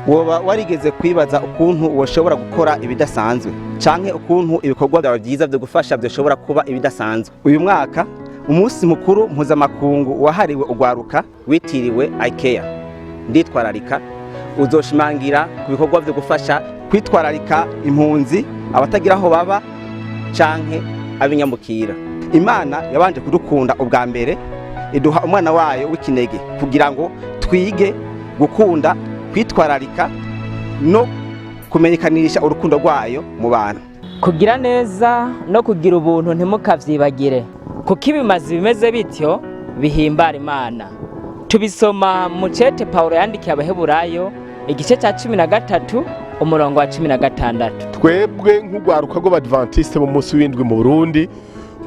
Woba warigeze kwibaza ukuntu woshobora gukora ibidasanzwe, canke ukuntu ibikorwa byawe byiza byo gufasha byoshobora kuba ibidasanzwe? Uyu mwaka, umunsi mukuru mpuzamakungu wahariwe ugwaruka witiriwe I Care, nditwararika, uzoshimangira ku bikorwa byo gufasha, kwitwararika impunzi, abatagira aho baba canke abinyamukira. Imana yabanje kudukunda ubwa mbere, iduha umwana wayo w'ikinege kugira ngo twige gukunda, kwitwararika no kumenyekanisha urukundo rwayo mu bantu. Kugira neza no kugira ubuntu ntimukavyibagire, kuko ibimazi bimeze bityo bihimbara Imana. Tubisoma mu cete Pawulo yandikiye Abaheburayo, igice cya 13, umurongo wa 16. Twebwe nk'urwaruka rw'Abadventiste mu munsi w'indwi mu Burundi,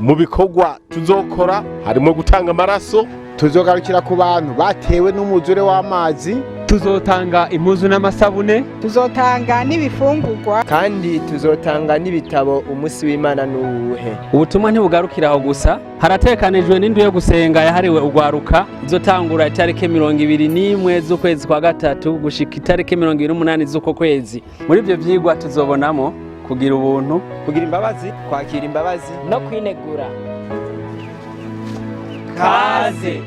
mu bikorwa tuzokora harimo gutanga amaraso. Tuzogarukira ku bantu batewe n'umuzure w'amazi. Tuzotanga impuzu n'amasabune. Tuzotanga n'ibifungurwa. Kandi tuzotanga n'ibitabo. Umunsi w'Imana n'uwuhe? Ubutumwa ntibugarukira aho gusa. Haratekanijwe n'indwi yo gusenga yahariwe ugwaruka, izotangura itariki 21 z'ukwezi kwa gatatu gushika itariki 28 z'uko kwezi. Muri ibyo vyigwa tuzobonamo kugira ubuntu, kugira imbabazi, kwakira imbabazi no kwinegura. Kaze!